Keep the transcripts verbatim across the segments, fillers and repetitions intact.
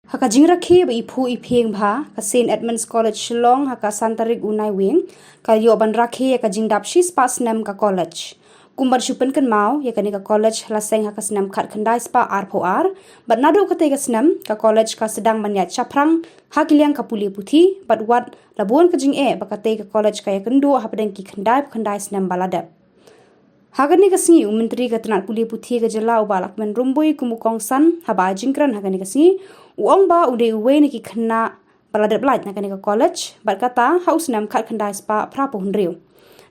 Ha ka jingrakhe ba i phuh i phieng bha, ka Saint Edmund's College Shillong ha ka san tarik u Naiwieng ka ïoh ban rakhe ïa ka jingdap shispah snem ka college. Kum ban shu pynkynmaw ïa kane ka college la seng ha ka snem khatkhyndai spah arphew ar, bad naduh katei ka snem ka college ka sdang ban ïaid shaphrang ha ki liang ka pule puthi, bad wat la bun ka jingeh ba katei ka college ka ïakynduh hapdeng ki khyndai khyndai snem ba la dep. Ha kane ka sngi u Myntri ka tnat pule puthi ka jylla u Bah Lahkmen Rymbui kum u kongsan haba ai jingkren ha kane ka sngi, u ong ba u dei uwei na ki khynnah ba la dep lait na kane ka college, bad kata ha u snem khatkhyndai spah phraphew hynriew.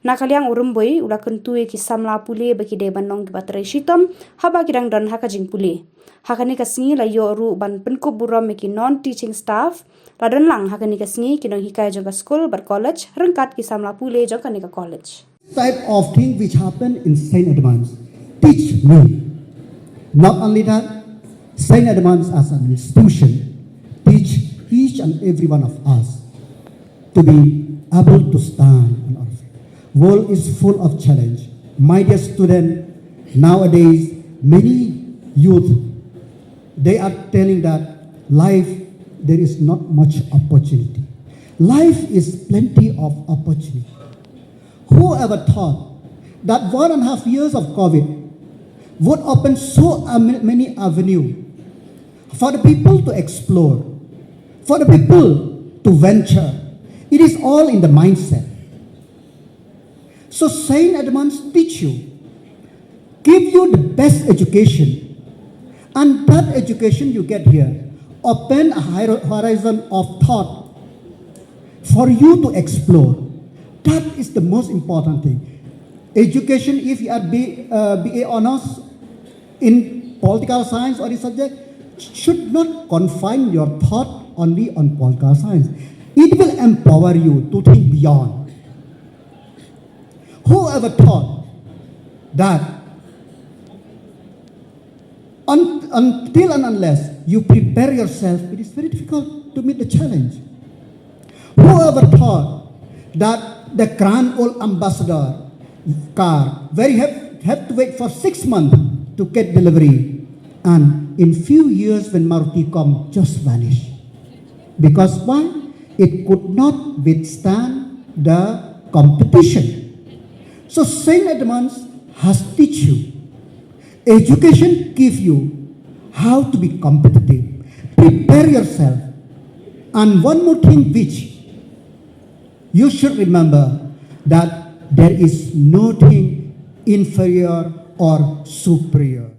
Na ka liang u Rymbui u la kyntu ïa ki samla pule ba ki dei ban long kiba trei shitom haba ki dang don ha ka jingpule. Ha kane ka sngi la ïoh ruh ban pynkup burom ïa ki non teaching staff la don lang ha kane ka sngi, ki nonghikai jong ka skul bad college ryngkat ki samla pule jong kane ka college. Type of thing which happened in Saint Edmund's teach me. Not only that, Saint Edmund's as an institution teach each and every one of us to be able to stand on our feet. World is full of challenge. My dear student, nowadays many youth, they are telling that life, there is not much opportunity. Life is plenty of opportunity. Whoever thought that one and a half years of COVID would open so am- many avenues for the people to explore, for the people to venture? It is all in the mindset. So Saint Edmund's teach you, give you the best education, and that education you get here open a higher horizon of thought for you to explore. That is the most important thing. Education, if you are B, uh, B A honors in political science or in subject, should not confine your thought only on political science. It will empower you to think beyond. Whoever thought that un- until and unless you prepare yourself, it is very difficult to meet the challenge. Whoever thought that the grand old ambassador car, where you have, have to wait for six months to get delivery, and in few years when Maruti come, just vanish. Because why? It could not withstand the competition. So Saint Edmund's has teach you, education give you how to be competitive. Prepare yourself. And one more thing which you should remember, that there is nothing inferior or superior.